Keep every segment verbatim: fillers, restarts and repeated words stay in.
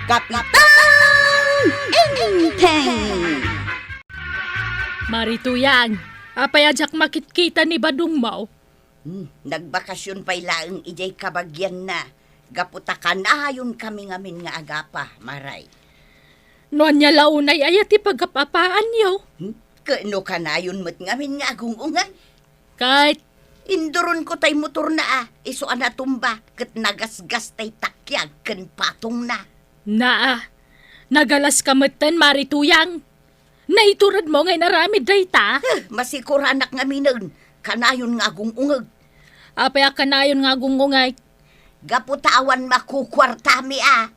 Kapitan Enteng! Mari Tuyang, apay a diak makitkita ni badongmo? Hmm, nagbakasyon pay laeng idiay kabagianna, gapu ta kanayon kami ngamin nga agapa, Maray. No ania la unay aya ti pagap-apaanyo? Hmm, ket no kanayon met ngamin nga agung-ungay? Ket induronko tay motorna a, isu a natumba, ket nagasgas tay takyag ken patongna. Naa, nagalaska metten, Mari Tuyang. Naituredmo nga inaramid dayta? Huh, masikuranak ngaminen, kanayon nga agung-ungeg. Apay a kanayon nga agung-ungay? Gapu ta awan makukuartami a.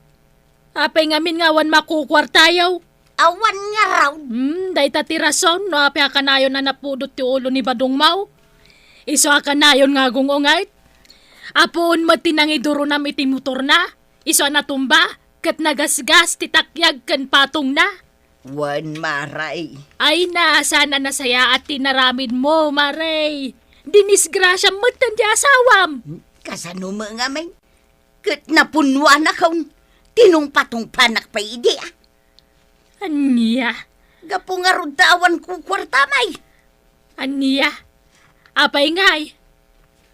Apay ngamin nga awan makukuartayo? Awan ngarud. Hmm, dayta ti rason no apay a kanayon a napudot ti ulo ni badongmo. Isu a kanayon nga agung-ungay. Apuon met ti nangiduronam iti motorna. Isu a natumba, ket nagasgas ti takyag ken patongna. Wen, Maray. Ay na, saan a nasayaat ti naramidmo, Maray. Dinisgrasiam metten ti asawam. Kasano met ngamin? Ket napunnuanakon, tinungpatungpanak pay idi a. Ania? Gapu ngarud ta awan kukuartamay. Ania? Apay ngay?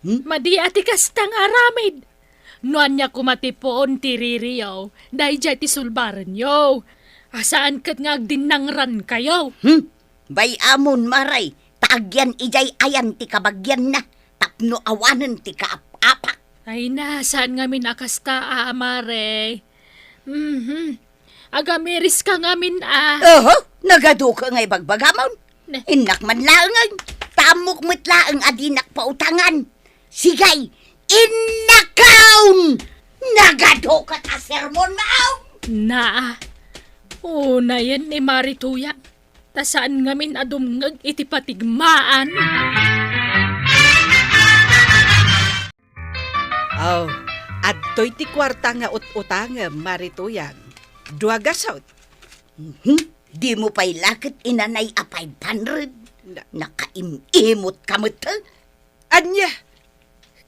Hmm? Madi a ti kasta nga aramid. No ania koma ti puon ti ririyo, daydiay ti sulbarenyo. A saan ket nga agdinnangrankayo. Hmm? Bay-amon, Maray, ta agyan idiay ayan ti kabagianna, tapno awanen ti kaap-apak. Ay na, saan ngamin a kasta, a, Maray? Mhm. Agamiriska ngamin a. Oho, nagaduka nga ibagbagamon. Ne. Innak man laengen, ta ammok met laeng a dinak pautangan. Sigay, innakon! Nagaduka ta sermon maong! Naa, unayen ni Mari Tuyang, ta saan ngamin a dumngeg iti patigmaan. Aw, adtoy ti kuarta nga ut-utangem, Mari Tuyang. Dua gasut. Mhm. Dimo pay la ket inanay a five hundred? Na- Nakaim-imot ka met, he? Ania?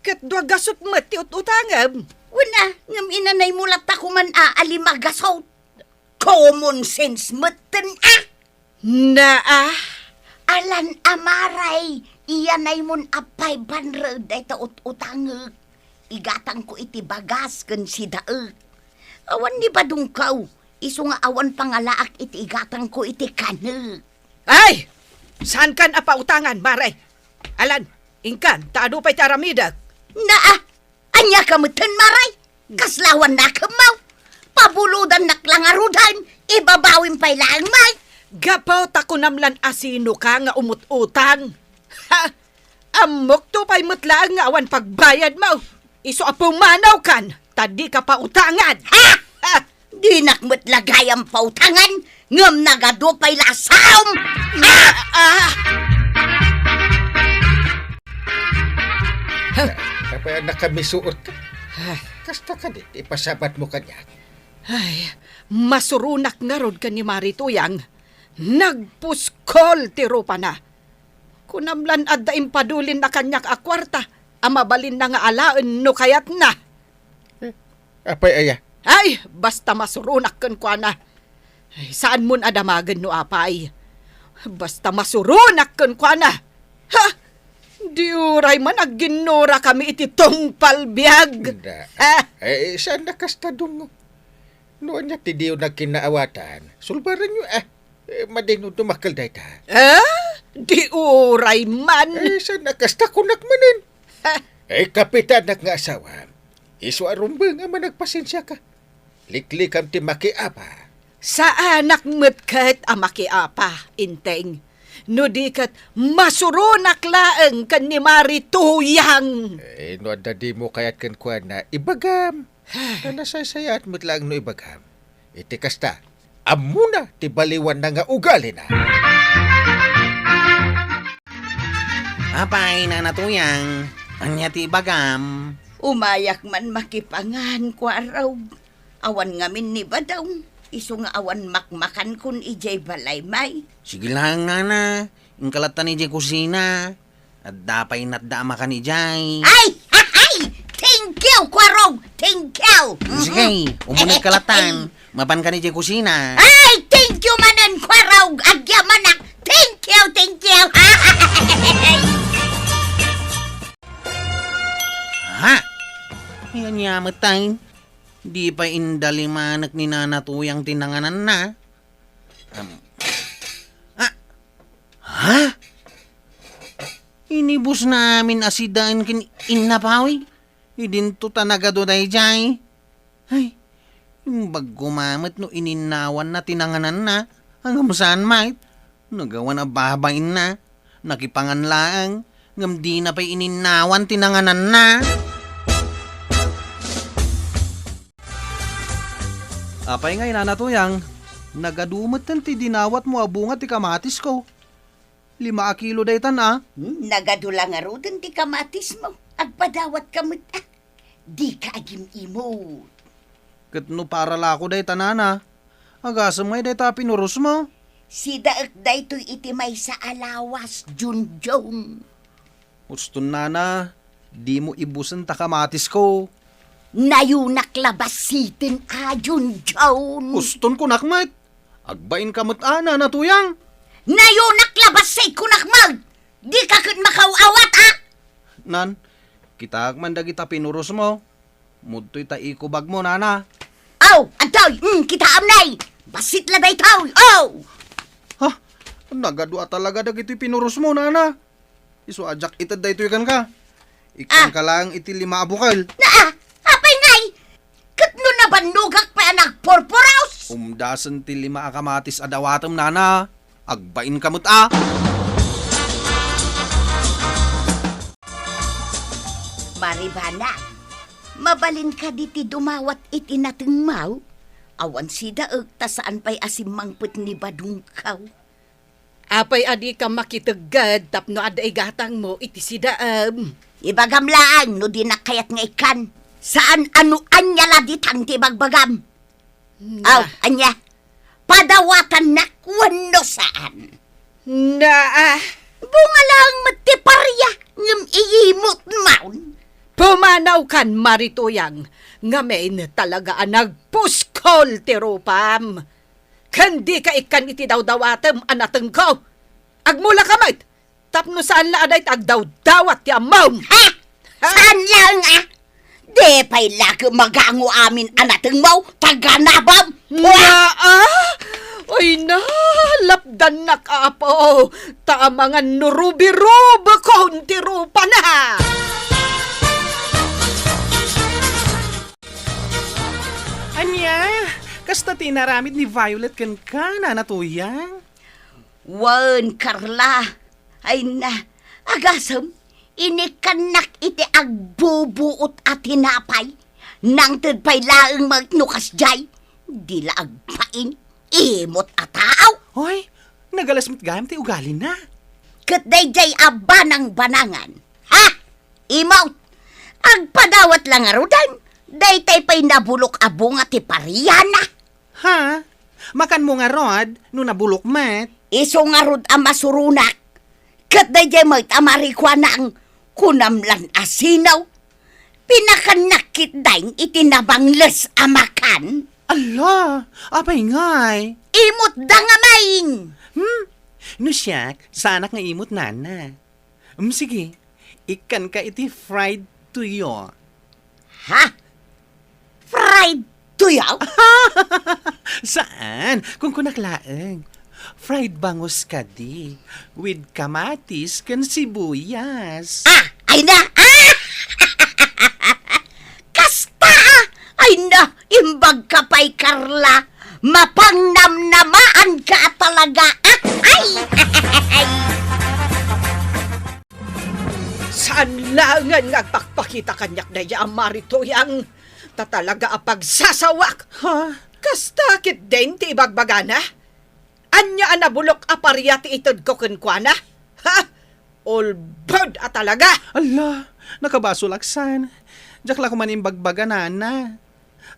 Ket dua gasut met ti ut-utangem? Wen a, ngem inanaymo latta koman a, a lima gasut. Common sense metten a! Naa, alan a Maray, iyanaymon a five hundred dayta ut-utangek. Igatangko iti bagas ken sidaek. Awan ni badongko, isu nga awan pangalaak iti igatangko iti kanek. Ay! Saankan a pautangan, Maray. Alan, inkan, ta adu pay ti aramidek. Naa, ania ka metten, Maray? Kasla awan nakemmo? Pabulodannak la ngaruden, ibabawim pay laeng met. Gapu ta kunam lan a sinoka nga umut-utang. Ha? Ammokto pay met laeng nga awan pagbayadmo. Isu a pumanawkan, ta dika pautangan. Ha? Ha? Dinak met la gayam pautangan, ngem nagadu pay la a saom. Ah! Ah! Apay a nakamisuot ka? Ay. Kasta kadi ti ipasabatmo kaniak? Ay, masuronak ngarud ken ni Mari Tuyang. Nagpuskol ti rupana. Kunam lan adda impadulin na kaniak a kuarta a mabalinna nga alaen no kayatna. Eh, apay aya? Ay, basta masuronak kenkuana. Ay, saanmon a damagen no apay. Basta masuronak kenkuana. Ha? Di uray man agginnurakami iti tungpal biag. Inda. Ha? Eh, saan a kasta, Dong? No ania ti diyo nagkinaawatan, sulbaranyo, ah. Eh, madi no dumakkel dayta. Ah? Di uray man. Eh, saan a kasta kunak manen? Ha? Eh, kapitanak nga asawa, isu a rumbeng a managpasensiaka. Liklikam ti makiapa. Saanak met ket a makiapa, Enteng. No di ket, masuronak laeng ken ni Mari Tuyang. Eh, no adda dimo kayat kenkuana, ibagam. Ta nasaysayaat met laeng no ibagam. Iti kasta, ammona ti baliwanna nga ugalina. Apay, Nana Tuyang, ania ti ibagam? Umayak man makipangan, Kuarog. Awan ngamin ni Badong, isu nga awan makmakankon idiay balay, may. Sige laeng, Nana. Inka latta idiay kusina. Adda pay natda a makan idiay. Ay! Ay! Thank you, Kuarog! Thank you! Sige, umunek ka latta. Mapanka idiay kusina. Ay, thank you manen, Kuarog. Agyamanak. Thank you, thank you. Ha? Ayan ya, matay. Di pay indalimanek ni Nana Tuyang ti nangananna. Am. Ah. Ha? Inibusna amin a sidaen ken innapawi. Idinto ta nagadu daydiay. Ay, imbag koma met no ininnawanna ti nangananna. Ngem saan met. Nagawan a babainna. Nakipangan laeng. Ngem dina pay ininnawan ti nangananna. Apay ngay, Nana Tuyang, nagadu metten ti dinawatmo a bunga ti kamatisko. Lima a kilo daytan a. Hmm, nagadu la ngaruden ti kamatismo. Agpadawatka met a. Dika agim-imot. Ket no para la ako dayta, Nana, agasem ngay dayta a pinurosmo. Sidaek daytoy iti maysa a lawas, Junjun. Uston, Nana, dimo ibusen ta kamatisko. Nayunak la bassiten a, Junjun. Uston, kunak met. Agbainka met a, Nana Tuyang. Nayunak la bassit, kunak met. Dika ket makaw-awat a. Nan, kitaek man dagita pinurosmo. Mudtoy ta ikubagmo, Nana. Aw, adtoy, mm, kitaem nay. Bassit la daytoy. Aw! Ha? Nagadu a talaga dagitoy pinurosmo, Nana. Isu a diak ited daytoy kenka. Ikkanka laeng iti lima a bukel. Naa, apay ngay? Ket no nabannogak pay a nagpurpuros? Umdasen ti lima a kamatis a dawatem, Nana. Agbainka met a. Maribanag, mabalin kadi ti dumawat iti natengmaw? Awan sidaek ta saan pay a simmangpet ni badongkaw. Apay a dika makitegged tapno adda igatangmo iti sidaem? Ibagam laeng no dinak kayat nga ikkan. Saan a no ania la ditan ti ibagbagam. Na. Aw, ania? Padawatannak wenno saan? Na. Bunga laeng met ti paria, ngem iimot maon. Pumanawkan, Mari Tuyang, ngamin talaga a nagpuskol ti rupam. Ken dika ikkan iti dawdawatem a natengko. Agmulaka met, tapno saan la a dayta agdawdawat ti ammom. Ha? Ha? Saan laeng a? Di pay la ket magango amin a natengmo, taga-Nabam. Naa! Ay na, lapdannak, Apo, ta amangan no rubi-rubikon ti rupana. Ania, kasta ti inaramid ni Violet kenka, Nana Tuyang? Wen, Carla. Ay na, agasem, inikkannak iti agbubuot a tinapay. Nangted pay laeng met no kasdiay. Di la agbain, imot a tao. Oy, nagalas met gayam ti ugalina. Ket daydiay a banangbanangan. Ha? Imot, agpadawat la ngaruden, daytay pay nabulok a bunga ti pariana. Ha? Makanmo ngarud no nabulok met? Isu ngarud a masuronak. Ket daydiay met a marikuanang kunam lan a sino. Pinakannak ketdin iti nabangles a makan. Ala, apay ngay? Imot da ngamin. Hmm? No siak, saanak nga imot, Nana. Um, sige, ikkanka iti fried tuyo. Ha? Fried tuyo? Saan? Kunkunak laeng. Fried bangus kadi, with kamatis ken sibuyas. Ah, ay na! Ah! Kasta! Ay na! Imbag ka pay, Carla! Mapangnamnamaanka a talaga! Ah, ay! Saan laengen nga agpakpakita kaniak daydiay a Mari Tuyang, ta talaga a pagsasawak! Ha? Kasta ketdin ti ibagbagana? Ania a nabulok a paria ti itedko kenkuana? Ha? Ulbod a talaga! Ala, nakabasolak san. Diak la koma imbagbaga, Nana.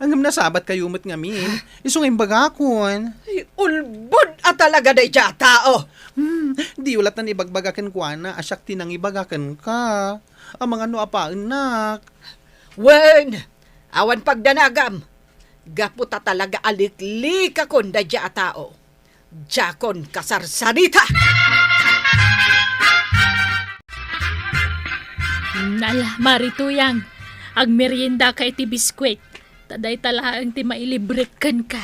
Ngem nasabatkayo met ngamin. Isu nga imbagakon. Ay, ulbod a talaga daydiay a tao! Hmm, diyo latta ibagbaga kenkuana a siak ti nangibaga kenka. Amangan no apaennak. Wen, awan pagdanagam. Gapu ta talaga a liklikakon daydiay a tao. Diakon kasarsarita! Nala, Mari Tuyang, agmeriendaka iti biskuit. Ta dayta laeng ti mailibrek kenka.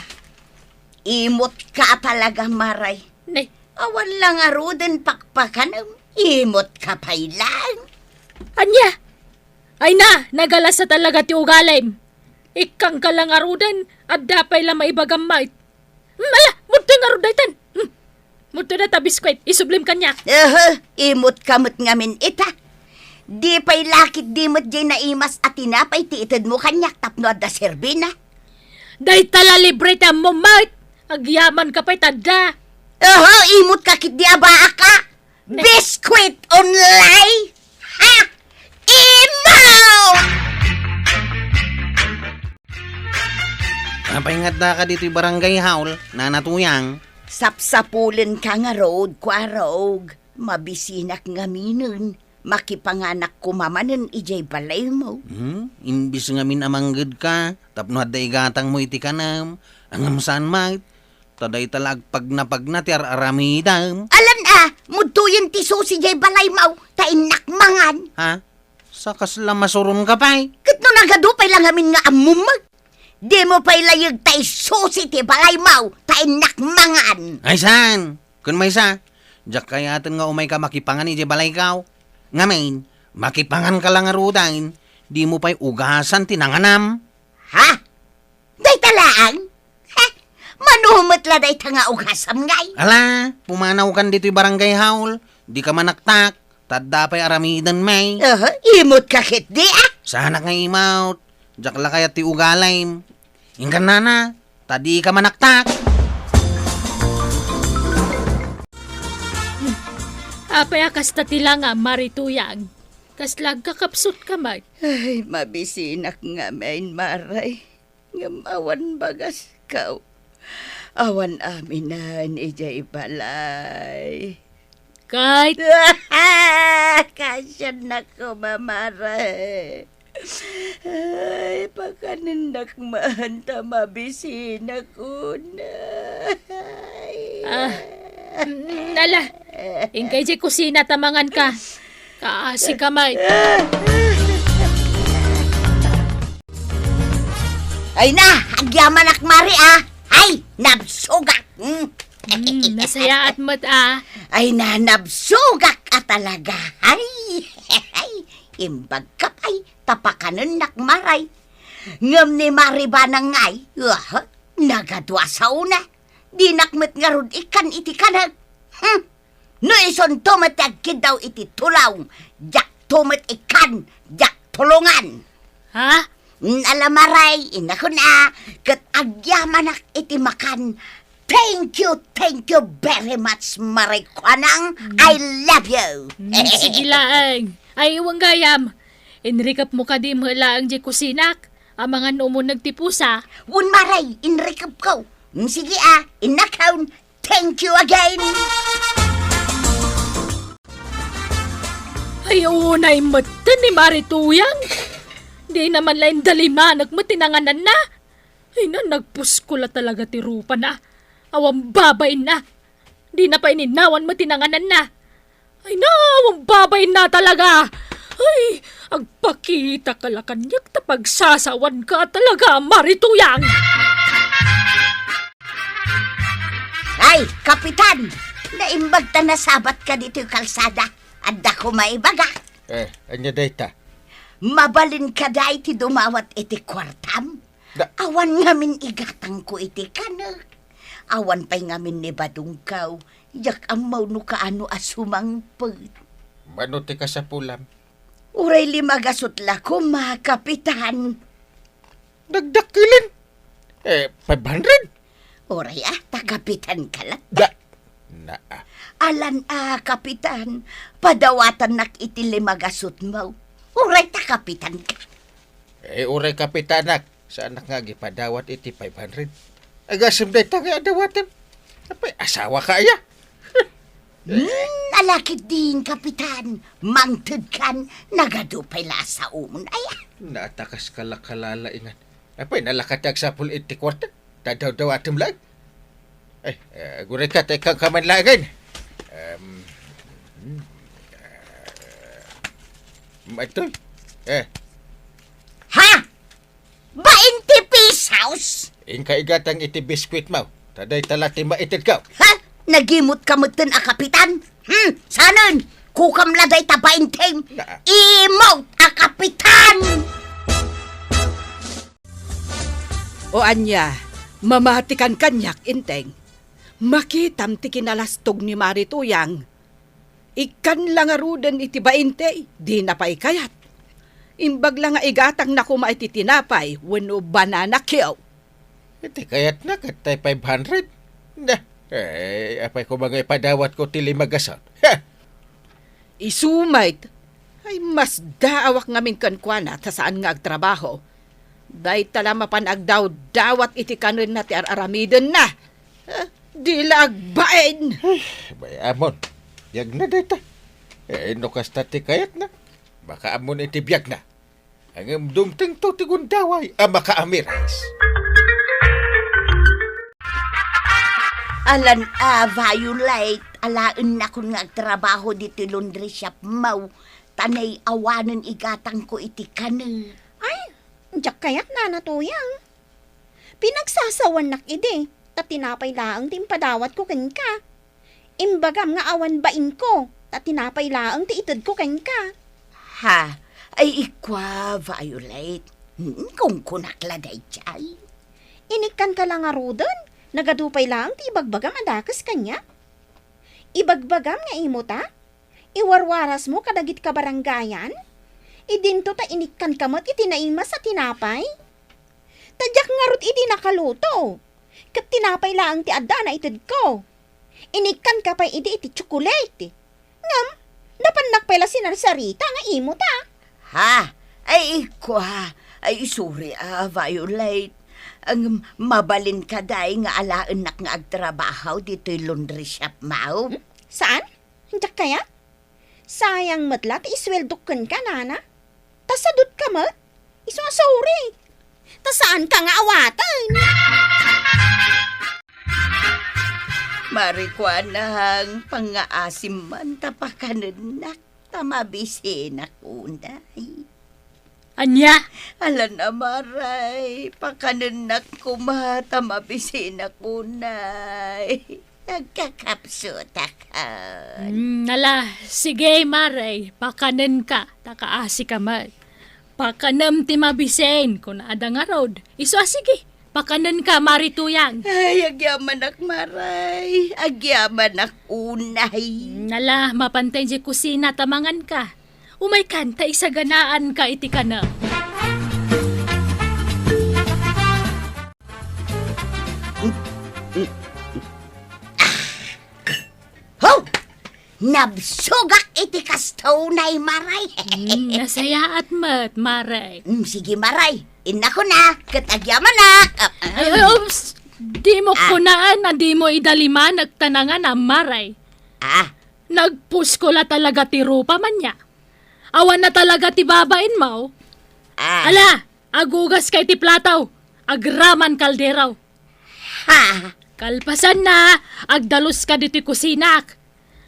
Imut ka talaga, Mari. Nay. Awan la ngaruden pakpakanem. Imut ka pay laeng. Ania? Ay na, nagalasa talaga ti ugalim. Ikkangka la ngaruden, adda pay la maibagam met. Hmm, ala, mudtoy ngarud daytan. Hmm. Mudtoy dayta biskuit, isublim kaniak. Ehe, imut ka met ngamin ita. Di pay lakit di met diay naimas a tinapay ti itedmo kaniak tapno adda serbina. Dayta la libre ti ammom met. Agyamanka pay ta adda. Ehe, imut ka ketdi a baaka. Biskuit only! Ha? Imut! Apay nga addaka ditoy barangay hall, Nana Tuyang? Sapsapulenka ngarud, Kuarog. Mabisinak ngaminen. Makipanganak koma manen idiay balaymo. Hmm? Imbis ngamin a manggedka, tapno adda igatangmo iti kanem, ngem saan met, ta dayta la agpagnapagna ti ar-aramidem. Alan a, mudtoyen ti susi diay balaymo, ta innak mangan. Ha? Sa kasla masuronka pay? Ket no nagadu pay la ngamin nga ammom met. Dimo pay layeg ta isusi ti balaymo, ta innak mangan. Ay saan? Ken maysa, diak kayaten nga umayka makipangan idiay balayko. Ngamin, makipanganka la ngaruden, dimo pay ugasan ti nanganam. Ha? Dayta laeng? He, mano met la dayta nga ugasam ngay? Ala, pumanawkan ditoy barangay hall, dika manaktak, ta adda pay aramiden met. Aha, imut ka ketdi, a? Saanak nga imut, diak la kayat ti ugalim. Inkan nana, ta dika manaktak. Apay a kasta ti langam, Mari Tuyang? Kasla agkakapsutka met? Ay, mabisinak ngamin, Mari. Ngem awan bagasko. Awan aminen idiay balay. Ket? Kasiannak koma, Mari. Ay, pakanennak man ta mabisinak unay. Ah, mm, ala, inka idiay kusina ta manganka. Kaasika met. Ay na, agyamanak, Mari, a. Ay, nabsogak. Mm. Mm, nasayaat met, a. Ay na, nabsogak a talaga. Ay, ay, imbagka pay ta pakanennak, Mari. Ngem ni Mari Banang ngay, aha, nagadu a saona. Dinak met ngarud ikkan iti kanek. Hmm. No isunto met ti agkiddaw iti tulong, diakto met ikkan, diak tulongan. Ha? Mm, ala, Mari, innakon a, ket agyamanak iti makan. Thank you, thank you very much, Mari Kuanang. Mm. I love you. Mm, sige laeng. Ay, wen gayam. Inrikepmo kadi met laeng diay kusinak. Amangan umuneg ti pusa. Wen, Mari, inrikepko. Mm, sige a, innakon. Thank you again! Ay, unay metten ni Mari Tuyang. Dina man la indalimanek met ti nangananna. Ay na, nagpusko la talaga ti rupana. Awan babainna. Dina pay innawan met ti nangananna. Ay na, awan babainna talaga. Ay, agpakitaka la kaniak ta pagsasawanka talaga, Mari Tuyang. Ay, Kapitan! Naimbag ta nasabatka ditoy kalsada. Adda koma ibagak. Eh, ania dayta? Mabalin kadi ti dumawat iti kuartam? Da- Awan ngamin igatangko iti kanek. Awan pay ngamin ni badongko. Diak ammo no kaano a sumangpet. Mano ti kasapulam? Uray lima gasut la koma, Kapitan. Nagdakkelan? Eh, five hundred? Uray a, ta kapitanka latta. Da-, naa. Alan a, Kapitan, padawatannak iti lima gasutmo. Uray ta kapitanka. Eh, uray kapitanak, saanak nga agipadawat iti five hundred. Agasem dayta nga adawatem. Apay, asawaka aya? Hmm, ala ketdin, Kapitan. Mangtedkan, nagadu pay la a saom, aya. Naa ta kas kalakalala, ingan. Apay, nalaka ti agsapul iti kuarta. Dadawdawatem laeng. Ay, eh, agurayka, ta ikkanka man laengen. Em, hmm, eh, maitoy. Eh. Ha? Bainte pesos? Inka igatang iti biskuitmo. Ta dayta la ti maitedko. Ha? Nagimut ka metten a kapitan? Hmm, sanen? Kukam la dayta bainte. Na- Imut a kapitan! O ania, mamatikan kaniak, Enteng. Makitam ti kinalastog ni Mari Tuyang. Ikkan la ngaruden iti bainte, dina pay kayat. Imbag la nga igatangna koma iti tinapay wenno banana cue. Iti kayatna ket tay five hundred. Na, eh, apay koma nga ipadawatko ti lima gasut? Ha! Isu met, ay, masdaawak ngamin kenkuana ta saan nga agtrabaho. Dayta la mapan agdawdawat iti kanenna ti ar-aramidenna. Ah, di la agbain. Ay, bay-amon. Biagna dayta. Eh, no kasta ti kayatna, makaammon iti biagna. Ngem dumtengto ti gundaway a makaamiris. Alan a, Violet, alaennakon nga agtrabaho ditoy laundry shopmo, ta nay awanen igatangko iti kane. Ay, diak kayat, Nana Tuyang. Pinagsasawannak idi, ta tinapay laeng ti impadawatko kenka. Imbagam nga awan bainko, ta tinapay laeng ti itedko kenka. Ha? Ay, ikua, Violet. Hmm, kunkunak la daydiay. Inikkanka la ngaruden, nagadu pay laeng ti ibagbagam a dakes kaniak. Ibagbagam nga imuta? Iwarwarasmo kadagiti kabarangayan? Idinto ta inikkanka met iti naimas a tinapay? Ta diak ngarud idi nakaluto. Ket tinapay laeng ti adda a naitedko. Inikkanka pay idi iti tsokolate. Ngem, napannak pay la sinarsarita nga imuta. Ha? Ay, ikua. Ay, sorry a, Violet. Ngem, mabalin kadi nga alaennak nga agtrabaho ditoy laundry shopmo? Hmm? Saan? Diak kayat? Sayang met la ti isueldok kenka, Nana. Ta sadutka met. Isu a sorry. Ta saanka nga awaten. Mari Kuanang, pangngaasim man ta pakanennak ta mabisinak unay. Ania? Alan a, Maray, pakanennak koma ta mabisinak unay. Nagkakapsutakan. Mm, ala, sige, Maray, pakanenka, ta kaasika met. Pakanem ti mabisin, kunada ngarud. Isu a sige, pakanenka, Mari Tuyang. Ay, agyamanak, Maray. Agyamanak unay. Mm, ala, mapantay di kusina ta manganka. Umaykan ta isaganaanka iti kanem. Ho! Nabsogak iti kasto unay, Maray. Mm, nasayaat met, Maray. Mm, sige, Maray. Innakon a, ket agyamanak. Ah, ah. Ay, oops! Dimo kunaan a dimo idalimanek ta nanganam, Maray. Ah. Nagpusko la talaga ti rupam ania. Awan na talaga ti babainmo. Ah. Ala, agugaska iti plato, agraman kaldero. Ha? Kalpasanna, agdaluska ditoy kusinak.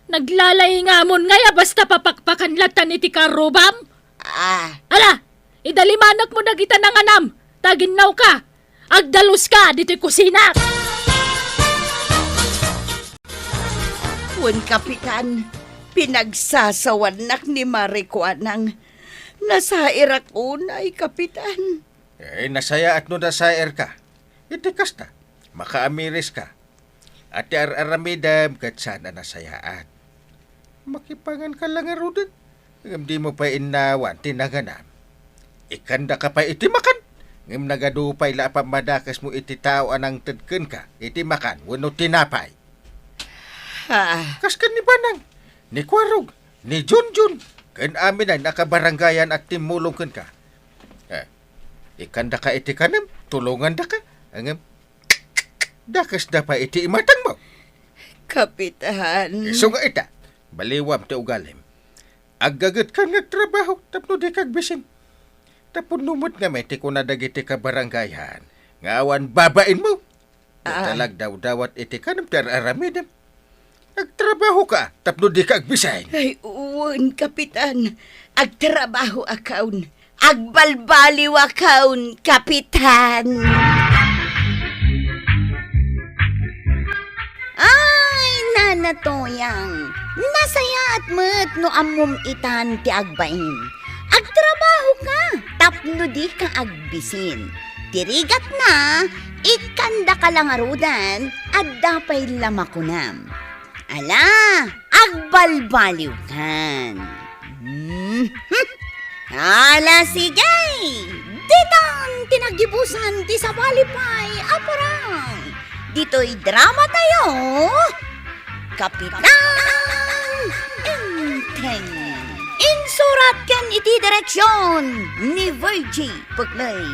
Naglalaingamon ngay a basta papakpakan latan iti karrubam? Ah. Ala, idalimanekmo dagita nanganam, ta aginnawka. Agdaluska ditoy kusinak. Wen, Kapitan, pinagsasawannak ni Mari Kuanang. Nasairak unay, Kapitan. Eh, nasayaat no nasairka. Iti kasta, makaamiriska. A ti ar-aramidem ket saan a nasayaat. Makipanganka la ngaruden, ngem dimo pay innawan ti nanganam. Ikkandaka pay iti makan, ngem nagadu pay la a pammadakesmo iti tao a nangted kenka iti makan wenno tinapay. Ah. Kas ken ni Banang, ni Kuarog, ni Junjun, ken amin a nakabarangayan a timmulong kenka. Eh, ikkandaka iti kanem, tulongandaka, ngem dakesda pay iti imatangmo. Kapitan. Isu nga ita, baliwam ti ugalim. Aggagetkan nga agtrabaho tapno dika agbisin. Apo no met ngamin ti kuna dagiti kabaranggayan nga awan babainmo. Ah. Talagdawdawat iti kanem ti ar-aramidem. Agtrabahoka tapno dika agbisin. Ay, wen, Kapitan. Agtrabahoakon. Agbalbaliwakon, Kapitan. Ay, Nana Toyang, nasayaat met no ammom itan ti agbain. Agtrabahoka tapno dika agbisin. Ti rigatna, ikkandaka la ngaruden, adda pay la makunam. Ala, agbalbaliwkan. Mhm. Ala, sige! Ditan ti naggibusan ti sabali pay a parang. Ditoy drama tayo, Kapitan Enteng. Insurat ken iti direksyon ni Virgie Puklay.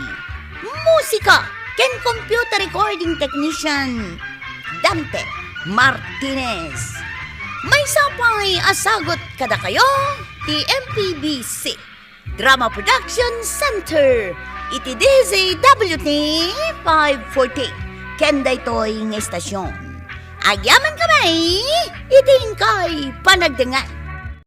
Musika ken computer recording technician, Dante Martinez. Maysa pay a sagut kadakayo ti M P B C Drama Production Center iti D Z W T five forty ken daytoy nga istasyon. Agyamankami iti inkay panagdengngeg.